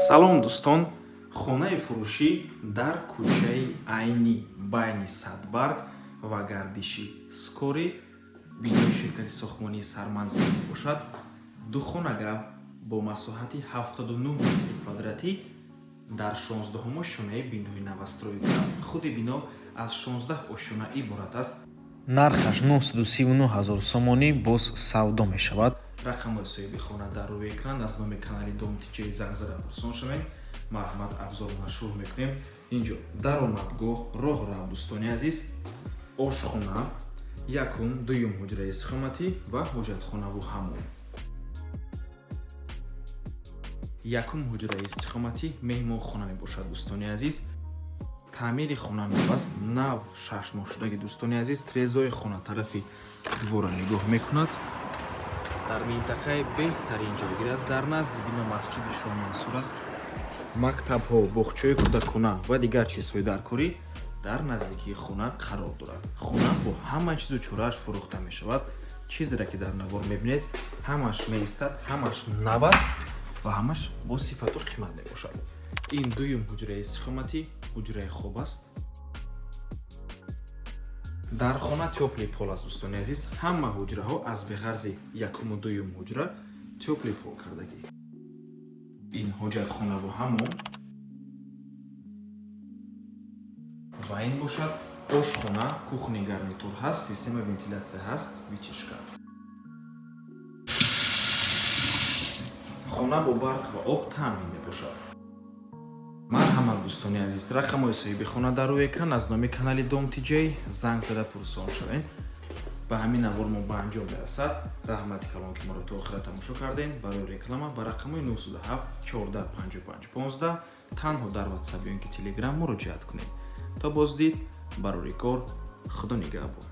Салом, дӯстон! Хонаи фурӯшӣ дар кӯчаи Айнӣ, байни Садбарг ва гардиши Скорый, бинои ширкати сохтмонии «Сарманзил» мебошад. Духонага бо масоҳати 79 метри квадратӣ дар 16-ум ошёнаи бинои новостройка. Худи бино аз 16 ошёна иборат аст. Нархаш 939 ҳазор сомонӣ, боз савдо мешавад. Рақамҳои соҳиби хона дар рӯи экран. Аз номи канали Дом Тиҷои занг зада пурсон шавем. Марҳамат, обзорона шурӯъ мекунем. Инҷо даромадгоҳ, роҳрав, дӯстони азиз, ошхона, якум, дуюм ҳуҷраи истиқоматӣ ва ҳоҷатхонаву ҳаммом. Якум ҳуҷраи истиқоматӣ меҳмонхона мебошад, дӯстони азиз. Таъмири хона нав аст, нав 6 моҳ шудаги, дӯстони азиз. Трезои хона тарафи двора нигоҳ мекунад. Дар минтақаи беҳтарин ҷойгир аст. Дар назди бино масҷиди Шоҳмансур аст. Мактабҳо, боғчаҳои кӯдакона ва дигар чизҳои даркорӣ дар наздикии хона қарор дорад. Хона бо ҳама чизу чорааш фурӯхта мешавад. Чизере ки дар навор мебинед, ҳамаш меистад, ҳамаш нав аст ва ҳамаш бо сифату қимат мебошад. Ин дуюм ҳуҷраи истиқоматӣ, ҳуҷраи хоб аст. Дар хона тёплый пол аст, дӯстони азиз. Ҳама ҳуҷраҳо аз беғарзи якуму дуюм ҳуҷра тёплый пол кардагӣ. Ин ҳоҷатхонаву ҳаммом ва ин бошад ошхона. Кухонный гарнитур ҳаст, система вентилятсия ҳаст, вытяжка. Хона бо барқ ва об таъмин мебошад. Марҳамат, дӯстони азиз, рақамҳои соҳиби хона дар рӯи экран. Аз номи канали Дом Тиҷей занг зада пурсон шавед. Ба ҳамин навор мо ба анҷом мерасад. Раҳмати калон, ки моро то охира тамошо кардем. Барои реклама ба рақамҳои 907 14 55 15 танҳо дар Ватсап ё ин ки Телеграм муроҷиат кунед. То боздид, барори кор, Худо нигаҳбон.